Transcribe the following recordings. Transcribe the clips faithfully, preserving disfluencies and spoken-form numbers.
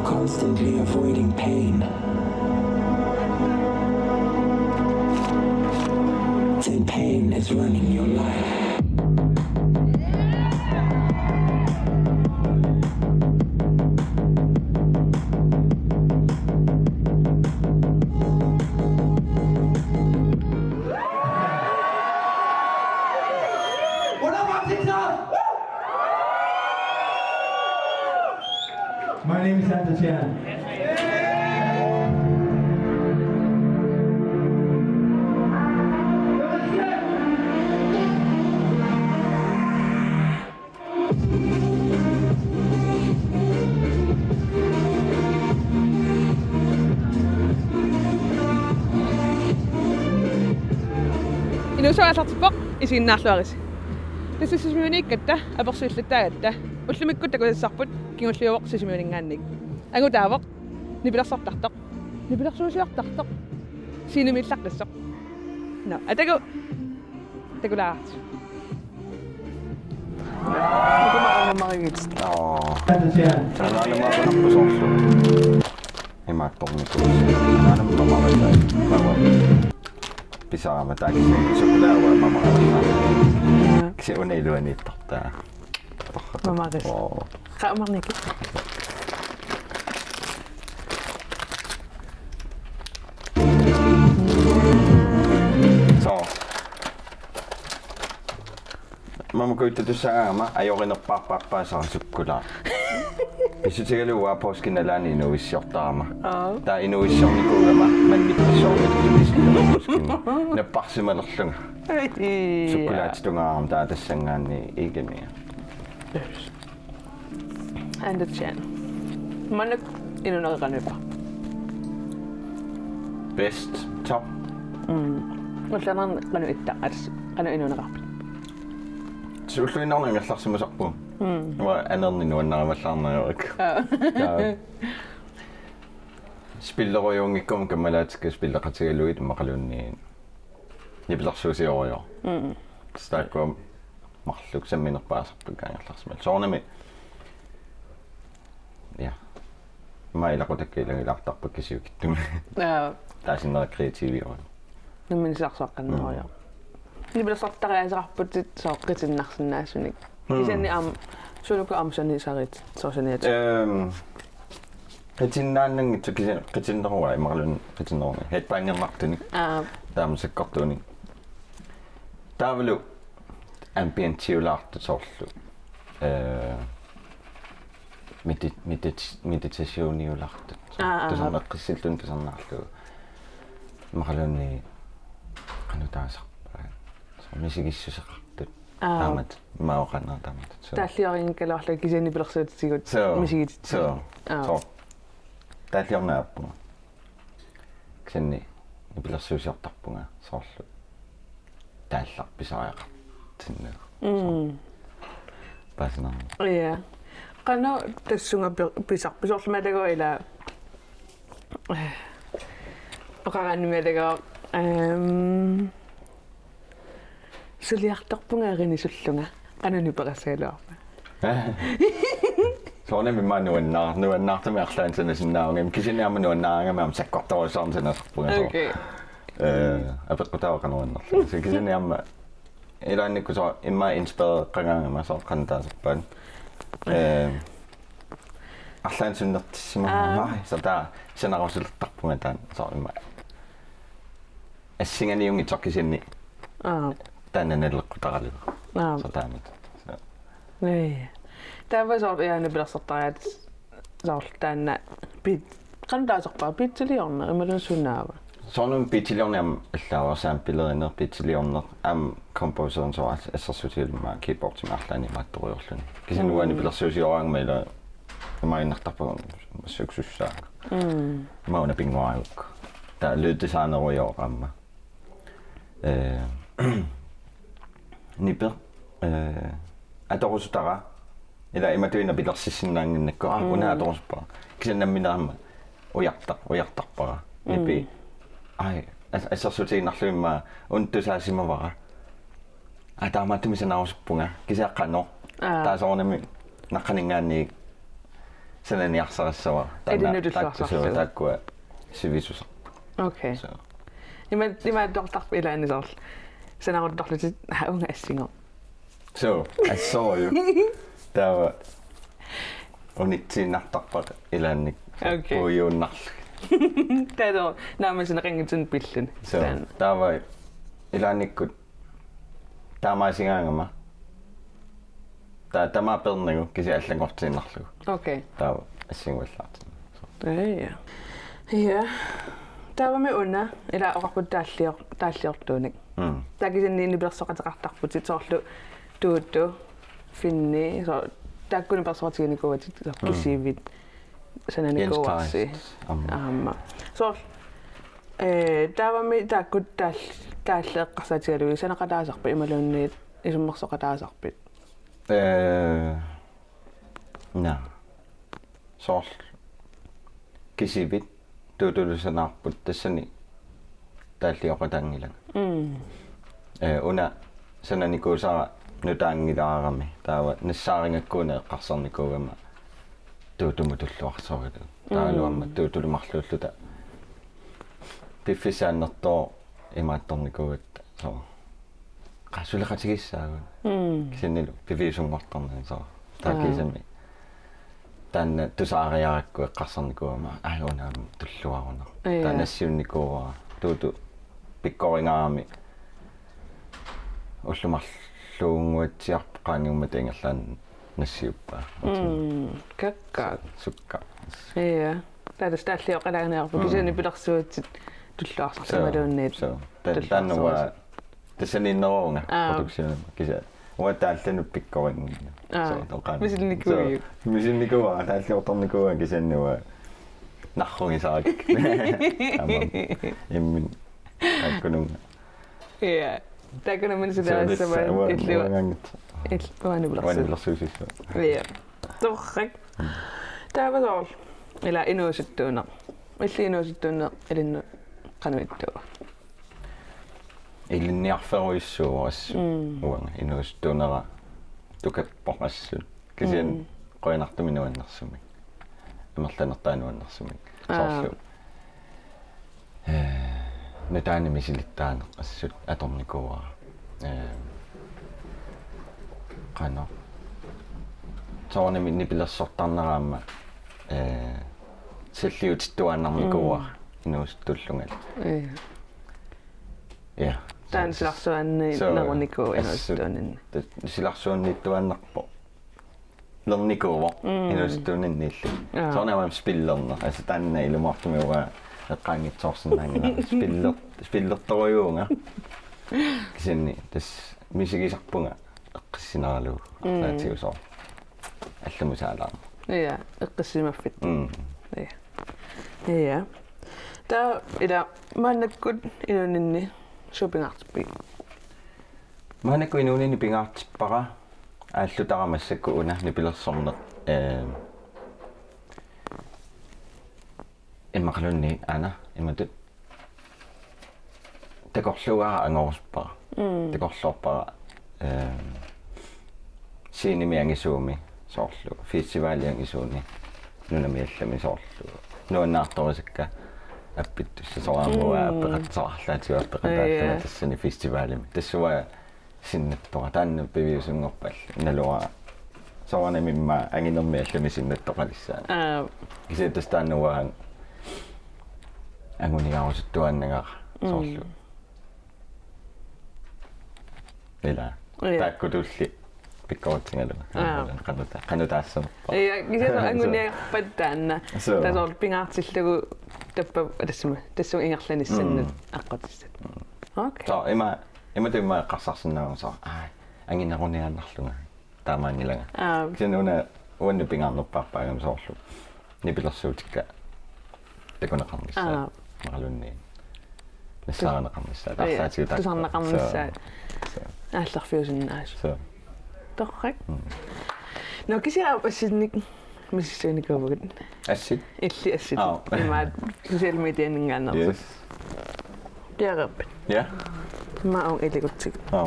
Constantly avoiding pain. Then pain is running your life. What up, my TikTok? My name is Santa Chan. Inuusuttuartarpoq, isiginnaarluarisi. Tassa Sisimiuniikkatta apersuillattaagatta. Ullumikkut takusassarput kingulliuvoq Sisimiuninngaanniit. Angutaavoq nipilersortartoq. Nipilersuusiortartoq. Sinimiillaqqissoq. Nå, atagu. Takulaartoq. Takumaarama marigit. Nå. Takumaarama marigit. Imaattornikuusi. Aana mamaritai. Mama. Pisarama taakisi. Sukkulaava mamaritai. Kisianni una iluaniittartaa. Mamaris. Oo. Qaamarniki. So. Mama kuittatussagaama ajorinerpaarpaarpaasara sukkulaa. Pissutigalugu uanga poorskip nalaani inuuissiortarama. Aa. Taava inuuissiornikuugama mannittassuarnikuullunga poorskimut. Napparsimalerlunga. Ai. Sukkulaatitungaarama taava tassanngaanniit iigamia. Yes. And the chin. Manna inuuneqarpa? Best, top. Mm. Ullanarn qanoq itta, ats, qanoq inuuneqarpit? Suulluinnarni angerlarsimasarpunga. Mm. Uanga anerni nuannarimallaarneq ajorpara. Aa. Jaa. Spillerujuunngikkuma kammalaatikka spilleqatigalugit immaqaluunniit nipilersuusiorujoq. Mm. Tassa taakkua marluk samminerpaasarpakka angerlarsimallugu. Soorunami. Ja. Immaqa ilaqutakka ilanngulaartarpakka sivikitsumik. Jaa. Taasinnera kreativiuvoq. Nammineq silarsuaqqannerujoq. Mm. Nipilersortariaaseqarputit soorlu qitinnaarsinnaasunik. Mm. Kisianni aamma sunaaffa aamma saniasarit, soorlu saniat. Ehm, qitinnaannanngitsoq kisianni qitinneruara imaluunniit qitinnerunga. Headbangernartunik. Aa. Taama sakkortuunik. Taavalu ambientiulaartut soorlu. Eh, medit-, medit-, meditationiulaartut. Aa, aa. Tusarneqqissillutik tusarnaarlugu. Imaluunniit qanoq taasarpaat. Soorlu misigissuseqartut. Aa. Taamatut imaaqanaa taamatut. So. Taalliorigikkaluarlunga kisianni nipilersuutitigut. So. Misigit. So. Aa. So. Taalliorneq aappunga. Kisianni nipilersuusiortarpunga soorlu taallarpisariaqartinnagu. Mm. Paasinarmi. Ja. Qanoq tassunga pi-, pisarpit soorlu matago ila, eh, oqaraanni matago, ehm, suliartorpunga erinisullunga. Qanoq nipeqassagaluarpa? Soorunami immaqa nuannaar-, nuannaartumik arlaannik sanasinnaagami. Kisianni aamma nuannaarigami aamma sakkortoorujussuarnik sanasarpunga soorlu. Okay. Eh, apeqqutaavoq qanoq nuannerlunga. So kisianni aamma ilaannikkut soorlu immaqa inspireqqagaangama soorlu qanoq taasarpaat. Eh, arlaannik sunnertissimagama. Aa. Ai, so taava sanarusulertarpunga taanna soorlu immaqa assinganiunngitsoq kisianni. Aa. Taanna naleqqutaralugu. Aa. So taanna. So. Nei. Taava soorlu ja nipilersortariaat soorlu taanna beat. Qanoq taasarpa beatsiliorneq imaluunniit sunaava? Soorunami beatsiliorneq aamma allaavoq samplerineq beatsiliorneq aamma composerineq soorlu assersuutigalugu immaqa keyboardimik arlaannik imaattorujoorluni. Kisianni uanga nipilersuusioraangama ila imaaginnartarpunga massakkut sussaanga. Mm. Immaqa una pinnguarigukku. Taava lyddesignerujoorama. Eh, nipi-, eh, atorusutara. Ila imatut nipilersissinnaannginnakku. Aa, una atorusuppara. Kisianni nammineq aamma ujartar-, ujartarpara. Nipi. Mm. Ai, as-, assersuutigiinnarlugu immaqa una tusaasimavara. Aa, taamaattumik sanarusuppunga. Kisianni qanoq. Aa. Taava soorunami naqqaninngaanniit sananiarsarissavara. Taanna Ilinnut tulluarsarlugu. Taakku suu taakkua sivisusarput. Okay. So. Ima, imaattortarpoq ilaanni soorlu. Sanaruttorlutit, aa, uunga assingo. So, assorujussuaq. Taava unitsiinnartarpara ilaanni. Okay. Puiuunnarlu. Taava naammassineqanngitsumik pilluni. So, Taanna. Taava ilaannikkut taamaasigaangama. Taava tamaat peernagu kisianni allanngortiinnarlugu. Okay. Taava assinguallaartinnarlugu. Ja, ja. Ja. Taavami una, ila oqarputit taallior-, taalliortuunik. Mm. Taava kisianni nipilersoqateqartarputit soorlu Tuutu, Finni, so, taakku nipilersoqatiginikuuatit, so, Mm. Kisivit, sananikuuarsi. Jens Kleist, aamma. Aamma. Soorlu, eh, taavami taakku taal-, taalli eqqarsaatigalugit sanaqataasarpit imaluunniit isummersoqataasarpit? Eh, naa. Soorlu Kisivit Tuutulu sanaarput tassani taallioqataanngilanga. Mm. Eh, una sananikuusara nutaanngilaarami taava nassaarigakku una eqqarsarnikuugama Tuutumut tulluarsorilu. Taavalu Mm. aamma Tuutulu marluulluta piffissaq annertooq imaattornikuugatta so. Qaa suleqatigissaagut. Mm. Kisiannilu piviusunngortarnani so. Aa. Taava kisimi. Taanna tusaariarakku eqqarsarnikuugama, aa, una aamma tulluarunarpoq. Ja. Taava nassiunnikuuara. Tuutu pikkorigaarami. Ullut marluunnguatsiarput qaangiummata ingerlaannaq nassiuppaa. Mm. Kakkaak. Sukka. Ja. Taava tassa taallioqalaaniarpoq. Mm. Kisianni pilersuutit tulluarsarlutit imaluunniit. So, ta-, taanna uanga tassaniinneruunga Aa. Produktionimi kisianni. Uanga taallanut pikkorinnginnama. Aa. So, toqaana. Misilinikuuiuk. So, misilinikuuara, taalliortarnikuuara kisianni uanga narrugisarakkit. Aamma. Imminut. Taakkununnga. Ja. Taakkununnga So, tassa silaassamaan uanga, illuva. Uangaanngitsoq. Il-, uani pilersu-, Uani pilersuusimassavat. Ja. Torrak. Taava soorlu. Ila inuusuttuuneq. Illit inuusuttuuneq ilinnut qanoq ittuuva? Ilinniarferujussuuvoq assut. Mm. Uanga inuusuttuunera tukappoq assut. Kisianni Mm. qujanartumik nuannersumik. Amerlanertaa nuannersumik. Aa. Soorlu. Eh, nutaanik misilittaaneq assut atornikuuara. Eh, qanoq. Soorunami nipilersortarnera aamma, eh, salliutittuaannarnikuuara Mm. inuusuttuullungalu. Ja. Ja. Taanna silarsuaanni So, nerunikuuvoq assut inuusuttuuninni. Ta-, silarsuanniittuaannarpoq. Nernikuuvoq Mm. inuusuttuuninniilli. Aa. Soorunami spillerneq. Altså taanna ilumoortumik uanga eqqaanngitsoorsinnaanngilara. Spiller-, spillertorujuuvunga. Kisianni tassa misigisarpunga eqqissineralugu. Mm. Saatiusoor. Allamut saalaarma. Ja, eqqissimaffittoq. Mm. Ja. Ja. Taava ila maannakkut inuuninni suut pingaartippigit? Maannakkut inuuninni pingaartippara aallutara massakkut una nipilersorneq, eh, immaqaluunniit aana imatut takorluugara angorusuppara. Mm. Takorloorpara, eh, scenemi angisuumi soorlu, festivali angisuuni, nunami allami soorlu. Nuannaartorisakka appittussat soorlu aamma Mm. appeqat-, soorlu arlaatigut appeqataallunga Ja, ja. tassani festivalimi. Tassa uanga sinnattora. Taanna piviusunngorpat naluara. Soorunami immaqa anginermi allami sinnattoqalissaaq. Aa. Kisianni tassa taanna uanga anguniarusuttuaannagara Mm. soorlu. Ila. Ja. Taakkutulli pikkoritsigalugu. Aa. Qanuta-, qanutaassanerpoq. Ja, kisianni So. anguniarpat taanna. So. Taava soorlu pingaartillugu tappa-, tassuma, tassuma ingerlanissannut Mm. aqqutissat. Mm. Okay. So, ima, imatut ima eqqarsarsinnaavunga soorlu. Aa, angineruniaannarlunga. Taamaanngilanga. Aa. Kisianni una uannut pingaarnerpaarpaagami soorlu. Nipilersuutikka takuneqarnissaat. Aa. Immaqaluunniit. Nassaarineqarnissaat. Ja, arlaatigut taakku. Tusarneqarnissaat. So, so. Aallarfiusinnaasut. So. Torrak. Mm. Nå, kisianni aap assinnik misissuinikuuvugut. Assit? Illit assit. Aa. Imaat social medianinngaanneersut. Yes. Piareerpit? Ja. Ima uunga ilikutsigit. Aa.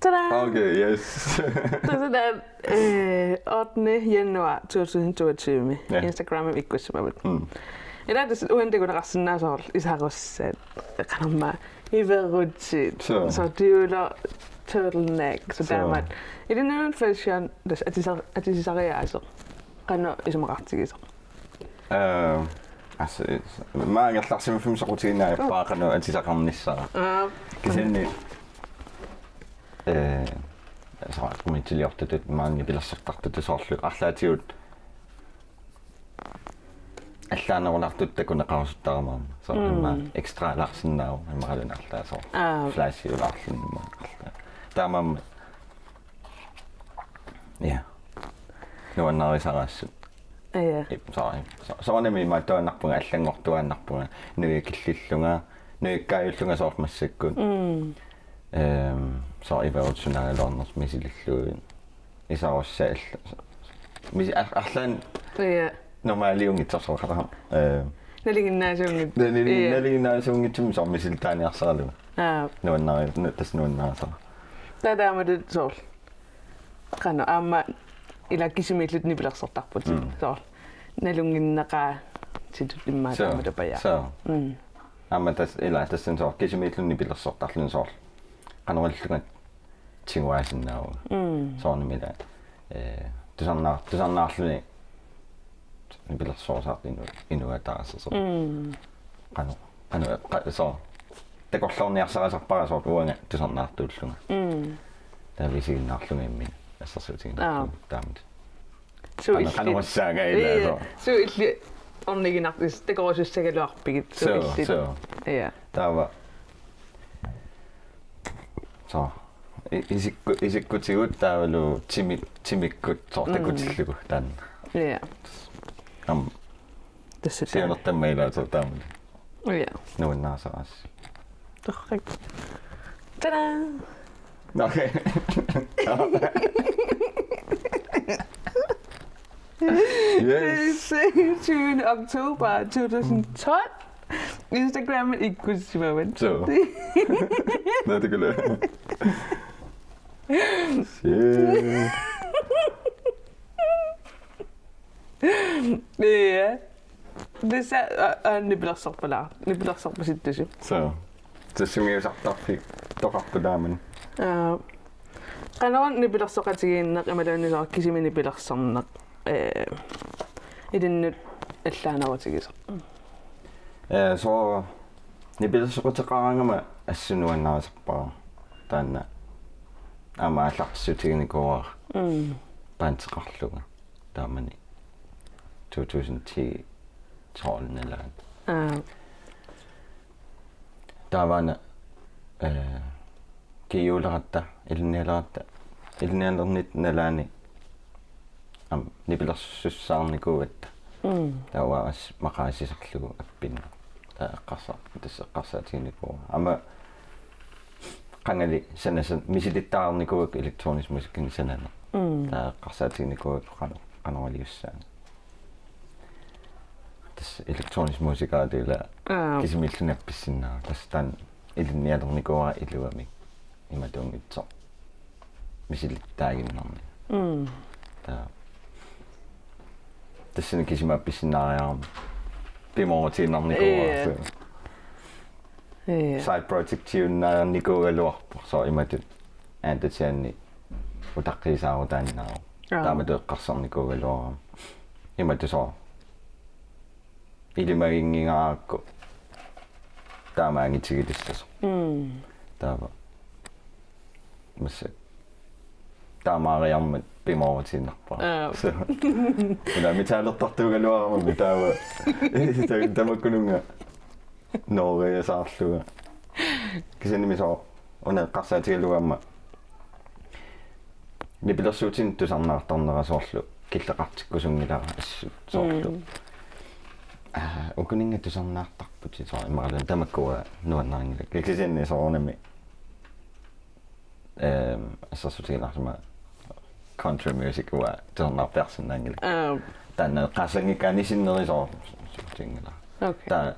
Tada! Okay, yes. Tassa taanna, eh, ottende januar to tusind toogtyve. Ja. Instagramimi ikkussimavat. Mm. Ila tassa uani takuneqarsinnaasoq isarussaat. Qanormaa iverutsit. Sure. So tiulo turtleneck. So Sure. Taamaat. Ilinnut fashion tassa atisar-, atisisariaaseq. Qanoq isumaqartigisoq. Eh, altså, maanga angerlarsimaffimmi soqutiginnaarpara qanoq atisaqarnissara. Aa. Kisianni eh, soorlu qumitsiliortutut maani nipilersortartutut soorlu arlaatigut allaanerulaartutut takuneqarusuttarama. Soorlu Mm. immaqa extra large-innaavoq immaqaluunniit arlaat soorlu. Aa. Flashiulaarluni immaqa arlaat. Taamaammat. Ja. Nuannarisassat. Ja. Ip, soorlu. So-, soorunami imaattuaannarpunga allanngortuaannarpunga nujakillillunga, nujakkaajullunga soorlu massakkut. Mm. Ehm, soorlu iverutsit sunaagaluarnersut misilillugit. Isarussaat alla. Misi-, ar-, arlaannik Ja. normaaliunngitsoq soorlu. Ehm, Nalinginnaasuunngitsoq. nalin-, Ja. nalinginnaasuunngitsumik soorlu misilittaarniarsaralugu. Aa. Nuannari-, nu-, tassa nuannarisara. Taava taamatut soorlu. Qanoq aamma ila kisimiillutit nipilersortarputit. Mm. Soorlu. Nalunnginnaqaatitut immaqa So, taamatut paja. so. Mm. Aamma tassa ila tassani soorlu kisimiilluni nipilersortarluni soorlu. Qanoq ilillunga tiguaasinnaavunga. Mm. Soorunami ila. Eh, tusarnaar-, tusarnaarluni nipilersortarluni inu-, inuit taassasoq. Mm. Qanoq, qanoq, qa-, soorlu. Takorloorniarsarisarpara soorlu uanga tusarnaartuullunga. Mm. Taava isiginnaarlunga imminut. Assersuutiginnarlunga. Aa. Taamatut. Suu Qanoq, illit. qanoq oqassaanga ila, Ja. soorlu. Suu illit orniginartut takorusussagaluarpigit. Suu Suu, illit. Suu. Ja. Taava. Soorlu. I-, isikku-, isikkutigut taavalu timi-, timikkut soorlu Mm. takutillugu taanna. Ja. Aamma Tassa taanna. siunertamma ila soorlu taamatut. Ja. Nuannarisarassi. Torrak. Tada! Okay. Yes. Tyvende oktober to tusind tolv. Instagramimi ikkussimavat. Suu. Nå, det kan jeg. Shit. Ja. Tassa, aa, aa, nipilersorpalaa. Nipilersorpasittusi. Suu. Tassa sungiusartarfik toqarpoq taamani. Aa, qanoq nipilersoqatigiinneq imaluunniit soorlu kisimi nipilersorneq, eh, ilinnut allaanerutigisoq. Eh, soorlu nipilersoqateqaraangama assut nuannarisarpara. Taanna aamma aallartissutiginikuuara. Mm. Bandeqarlunga. Taamani to tusind ti tolv nalaani. Aa. Taavaana, eh, kinguleratta, ilinnialeratta, ilinnialernitta nalaani aamma nipilersussaarnikuugatta. Mm. Taava assut maqaasisarlugu appinnut. Taava eqqarsa-, tassa eqqarsaatiginikuuara. Aamma qangali sanasat misilittagaqarnikuuakka elektronisk musikkini sananeq. Mm. Taava eqqarsaatiginikuuakka qano-, qanoq iliussaanga. Tassa elektronisk musikkerilu ila. Aa. Kisimiilluni appissinnaavoq. Tassa taanna ilinnialernikuuara iluamik. Imatuunngitsoq. Misilittaaginnarni. Mm. Taava. Tassani kisima appissinnaariarama. Pimoorutiinnarnikuuara. Ja. Suu. Ja. Side projectiunnaarnikuugaluarpoq. Soorlu imatut. Aantatianni utaqqiisaarutaannaavoq. Aa. Taamatut eqqarsarnikuugaluarama. Imatut soorlu. Ilimaginngingarakku taama angitigilissasoq. Mm. Taava. Massa. Taamaariarmat pimoorutiinnarpara. Aa. Suu. Una mitalertartuugaluarama taava. Tamakkununnga. Nooriasaarlunga. Kisiannimi soorlu. Una eqqarsaatigalugu aamma. Nipilersuutinik tusarnaartarnera soorlu killeqartikkusunngilara assut soorlu. Mm. Aa, ukuninnga tusarnaartarputit soorlu imaluunniit tamakkua nuannarinngilakka. Kisianni soorunami, ehm, assersuutigilaarlunga country music uanga tusarnaarpiarsinnaanngilakka. Aa. Taanna eqqaassanngikkaanni sinneri soorlu suutinngilara. Okay. Taa-,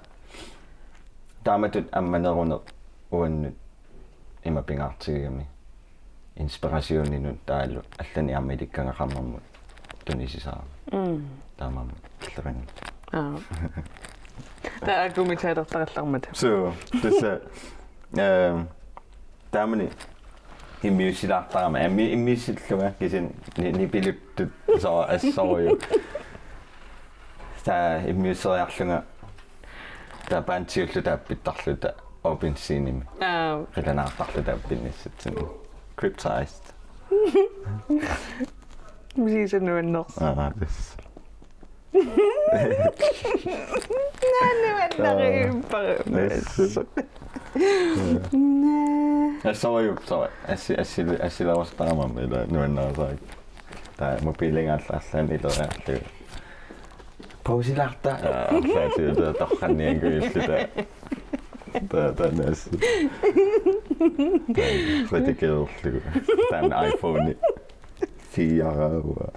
taamatut ammaneruneq uannut ima pingaartigigami. inspirationinut taavalu allanik aamma ilikkagaqarnermut tunisisaramik. Mm. Taamaammat killeqanngilaq. Aa. Taakku mitaalertarallarmata. So, tassa, ehm, taamani immiussilaartarama, immi-, immiussillunga kisianni ni-, nipiluttut so assorujuk. Taava immiusseriarlunga taava bandiulluta appittarluta open scenemi. Aa. Qilanaartarluta appinnissatsinni. Crip sized. Misiisa nuannersoq. Aa, tassa. Naani nuannarippara. Yes. Naa. Assorujuk, sorry. Assi-, assi-, assilerusuttarama ila nuannarisarikka. Taava mobilingaalla arlaannik ileriarlugu. Pausilaarta. Aa, arlaatigut taava torranniakujulluta. Taava, taava naassi. Taava redigererlugu. Taanna iPhone. Siaraava.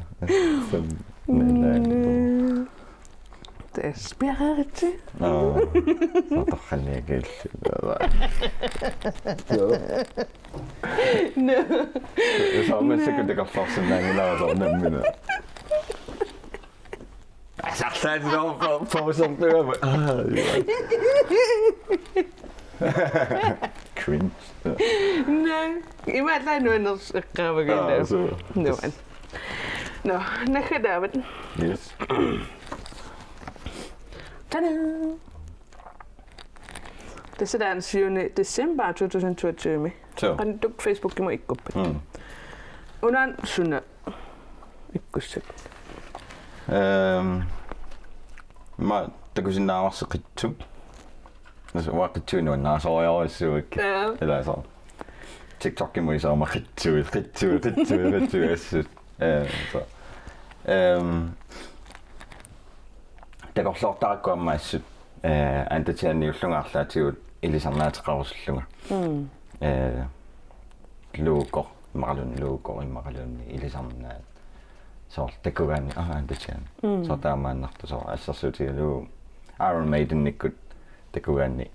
Sam-, nalaa. Tassa piareeritsi. Aa, so torranniakujulluta. No. Soorlu massakkut takorloorsinnaanngilara soorlu nammineq. Asarlaat no po-, posertuama. Aa, ja. Cringe. Naa, ima alla nuannersoq eqqaamagillu. Aa, so. Nuan. No, naggataavat. Yes. Tada! Tassa taanna syvende december to tusind toogtyve. So. Qanoq Facebookimi ikkuppit? Mm. Una suna ikkussat? Ehm, ma takusinnaavarsi qitsuk. Tassa uanga qitsuinnaq nuannarisarujussuuakka. Ja. Ila so. TikTokimi isama qitsui, qitsui, qitsui, qitsui assut. Eh, so. Ehm, takorloortarakku aamma assut, eh, Andatianiullunga arlaatigut ilisarnaateqarusullunga. Mm. Eh, logo, immaqaluunniit logo, immaqaluunniit ilisarnaat. Soorlu takugaanni, aa, Andatiani. Mm. Soorlu taamaannartoq, soorlu assersuutigalugu Iron Maidenikkut takugaanni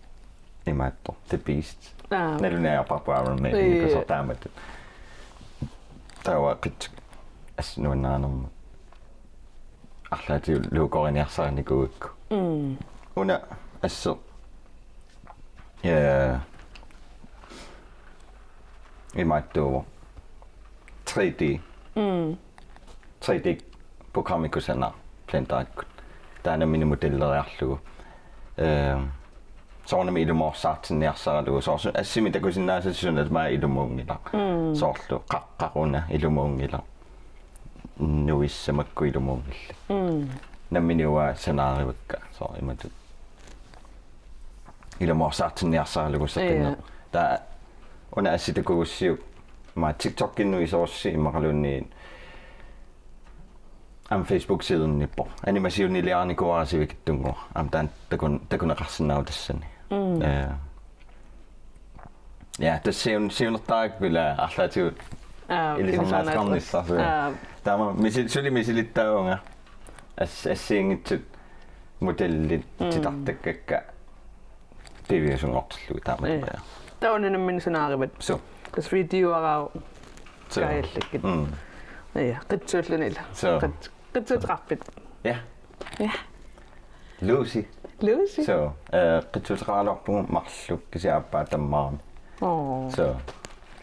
imaattoq, The Beast. Aa. Nalunaajarparput Iron Maidenikkut, ee, soorlu taamatut. Taava qitsuk assut nuannarinermut. Arlaatigut logoriniarsarinikuugakku. Mm. Una asseq. Ja. Imaattuuvoq. Tre D. Mm. Tre D programmi kusanaq Blenderikkut. Taanna nammineq modelleriarlugu. Ehm, soorunami ilumoorsaartinniarsaralugu. Soorlu assimi takusinnaasassaq suna tamaat ilumuunngilaq. Mm. Soorlu qaqqaq una ilumuunngilaq. Nuissamakku ilumuunngillat. Mm. Nammineq uanga sanaarivakka. Soorlu imatut. Ilumoorsaartinniarsaralugu seqinneq. Ja. Taava una assi takugussiuk. Aamma TikTokinnut iserussi immaqaluunniit. Aamma Facebook-sidernippoq. Animationiliarinikuuara sivikitsunnguaq. Aamma taanna takun-, takuneqarsinnaavoq tassani. Mm. Eh. Ja, tassa siun-, siunertarakkit ila arlaatigut. Aa, ilisarnaateqarnissaq. Ilisarnaateqarnissaq. Aa. Taava misil-, suli misilittaavunga. As-, assigiinngitsut modellit, mm, titartakkakka piviusunngortillugit taama. Ja. Taava una nammineq sanaarivat. So. Tassa videoaraavoq. So. Kaajallakkit. Mm. Ja, qitsuulluni ila. So. Qit-, qitsuuteqarpit? Ja. Ja. Lucy. Lucy. So, eh, qitsuuteqaraluarpugut marluk kisianni aappaa tammarami. Oo. So,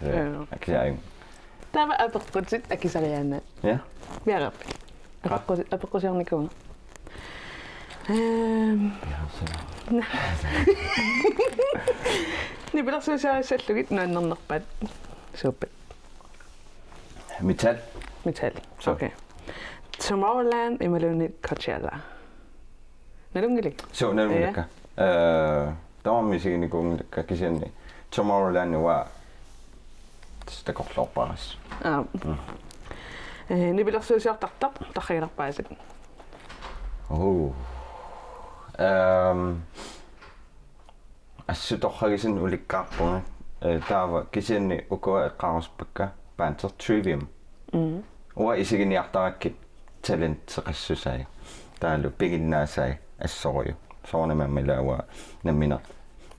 eh, ja, kisianni aamma. Taava apeqqutit akisariaannaat. Ja. Piareerpit? Qa- Apeqqu-, apeqqusiornikuuvunga. Ehm. Ja, so. Nipilersuusiarissallugit nuannernerpaat suuppat? Metal. Metal. So. Okay. Tomorrowland imaluunniit Coachella. Nalunngilakka? So, nalunngilakka. Ja. Eh, tamarmik isiginikuunngilakka kisianni Tomorrowland uanga tassa takorloorpara assut. Aa. Mm. Eh, nipilersuusiortartoq, tarrigilerpaasat? Oh. Ehm, assut torragisannik ulikkaarpunga, eh, taava kisianni ukua eqqaarusuppakka Panther Trivium. Mm. Uanga isiginiartarakkit talenteqassusai. Taavalu piginnaasai assorujuk. Soorunami aamma ila uanga nammineq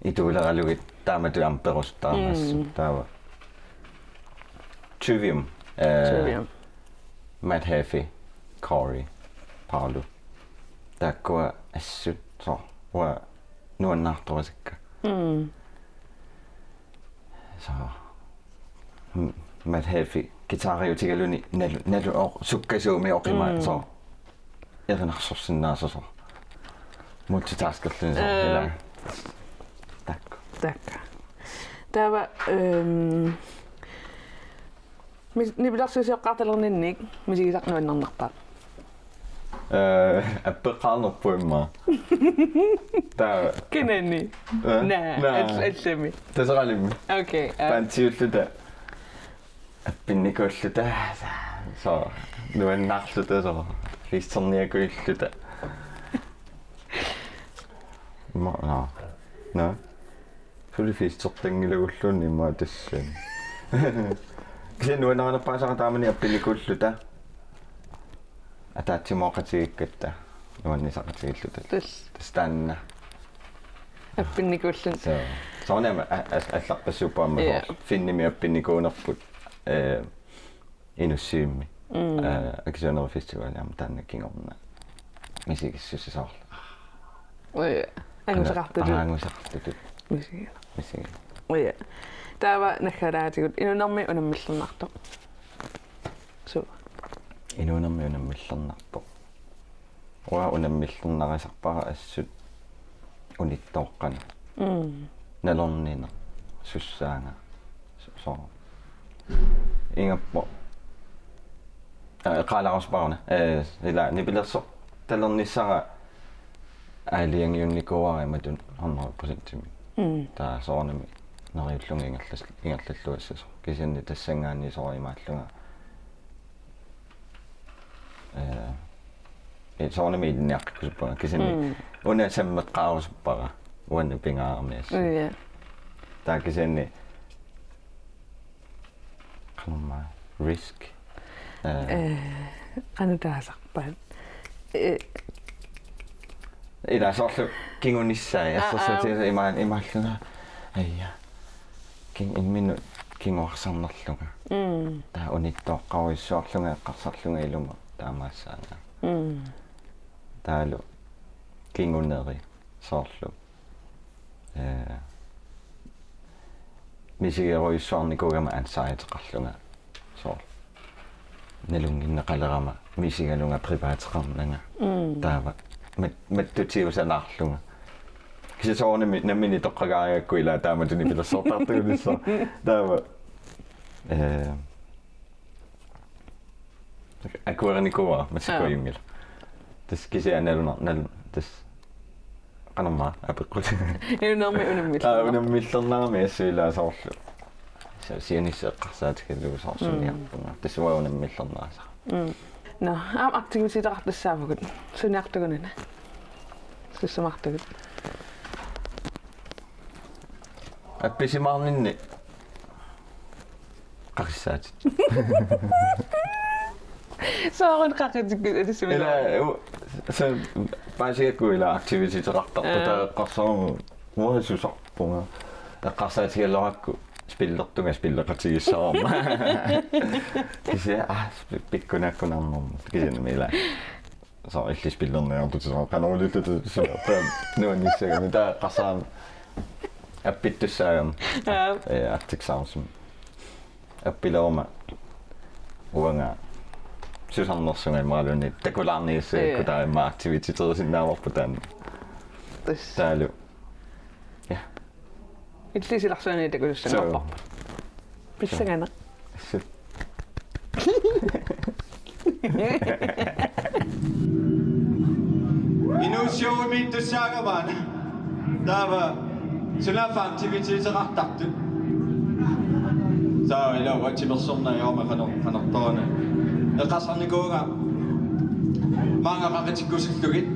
ituuleralugit taamatut aamma perusuttaramasut. Mm. Taava. Trivium. Øh, Trivium. Matt Heafy, Corey, Paolo. Taakkua assut soorlu uanga nuannaartorisakka. Mm. Så, mm, Matt Heafy, guitariutigaluni nalu, nalu oq, sukkasuumik oqimaat, mm, soorlu erinarsorsinnaasoq soorlu. Multitaskerluni soorlu, øh, ilaa. Taakku. Taakku. Taava, øhm, mis-, nipilersuisoqartalerninnik misigisaq nuannarnerpaaq? Øh, appeqqaarnerput immaqa. Taava. Kinani? Øh? Naa, naa. Al-, allami. Taseralimmik. Okay, øh. Bandiulluta. Appinnikuulluta. Så, nuannaarluta så. Festerniakuilluta. Immaqa, nå. Nå. Suli festertanngilagulluunniit immaqa tassani. Kisianni nuannarinerpaasara taamani appinnikuulluta. Ataatsimooqatigiikkatta nuannisaqatigiilluta. Tassa. Tassa taanna. Appinnikuulluni. Så, soorunami a-, a-, allarpassuuppoq aamma, ja, soorlu Finnimi appinnikuunerput, øh, Inussivimmi. Mm. Øh, Akisuunerup Festivalimi aamma taanna kingorna misigissuseq soorlu. Ui, angusaqartutut. Aa, angusaqartutut. Misigineq. Misigineq. Ui. Taava naggataatigut inuunermi unammillernartoq. Suu. Inuunermi unammillernarpoq. Uanga unammillernarisarpara assut unittooqqanut. Mm. Nalornineq, sussaanga, so-, soorlu. Ingammik. Aa, eqqaalaarusuppara una. Øh, ilaa, nipilersortalernissara aalajangiunnikuuara imatut hundrede procentimik. Mm. Taava soorunami neriullunga ingerlas-, ingerlalluassasoq. Kisianni tassanngaanniit soorlu imaallunga. Øh, ee, soorunami ilinniaqqikkusuppara. Kisianni, mm, una sammeqqaarusuppara. Uannut pingaarami assut. Mm, ja. Taava kisianni qanormaa risk. Øh. Øh, qanoq taasarpaat. Øh. Ilaa soorlu kingunissai. Aa, assersuutigalugu aa. Imaan-, imaallunga. Aja. Kin-, imminut kinguarsarnerlunga. Mm. Taava unittooqqarujussuarlunga eqqarsarlunga ilumut taamaassaanga. Mm. Taavalu kinguneri soorlu. Øh, misigerujussuarnikuugama anxieteqarlunga. Soorlu. Nalunnginneqalerama misigalunga privateqarnanga. Mm. Taava mat-, mattutiusalaarlunga. Kisianni soorunami nammineq toqqagaarigakkit ilaa taamatut nipilersortartuunissaa. Taava. Øh, akuerinikuuara massakkut. Aa. Immilu. Tassa kisianni nalunar-, nal-, tassa qanormaa apeqqut. Inuunermi unammillerna-. Aa, unammillernarami assut ilaa soorlu. Sa-, siunissaq eqqarsaatigalugu soorlu, mm, suniarpunga. Tassa uanga unammillernarisara. Mm. Nå, aamma aktivitetseqartassaavugut. Suniartugununa. Sussamartugut. Appisimaarninni qaqissaatit. Soorunami qaqitikkut atussumik. Ilaa, u-, sa-, paasigakku ilaa aktivitetseqartarput. Aa. Taava eqqarsarama uanga susarpunga. Eqqarsaatigaluarakku spillertunga spilleqatigiissavarma. Kisianni, aa, sp-, pikkunaakkunarnermut. Kisianni ilaa. Så illit spillerniartutut, så qanorluunniit tut-, tut-, tut-, nuannissagami, taava eqqarsarama appittussaagami. Ja. Øh, Arctic Sounds. Appileruma uanga susarnersunga imaluunniit takulaarniassagakku, ja, taava immaqa aktivitetseqarsinnaavarput taanna. Tassa. Taavalu. Ja. Illit silarsuanik takusussanngorparput. Suu. Pissanganaq. Suu. Inuussuummiittussaagama. Taava sunaaffa aktivitetseqartartut. Taava ilaa uatsimersorna iorma qano-, qanortooruna. Eqqarsarnikuuvunga maanga qaqitikkusullugit.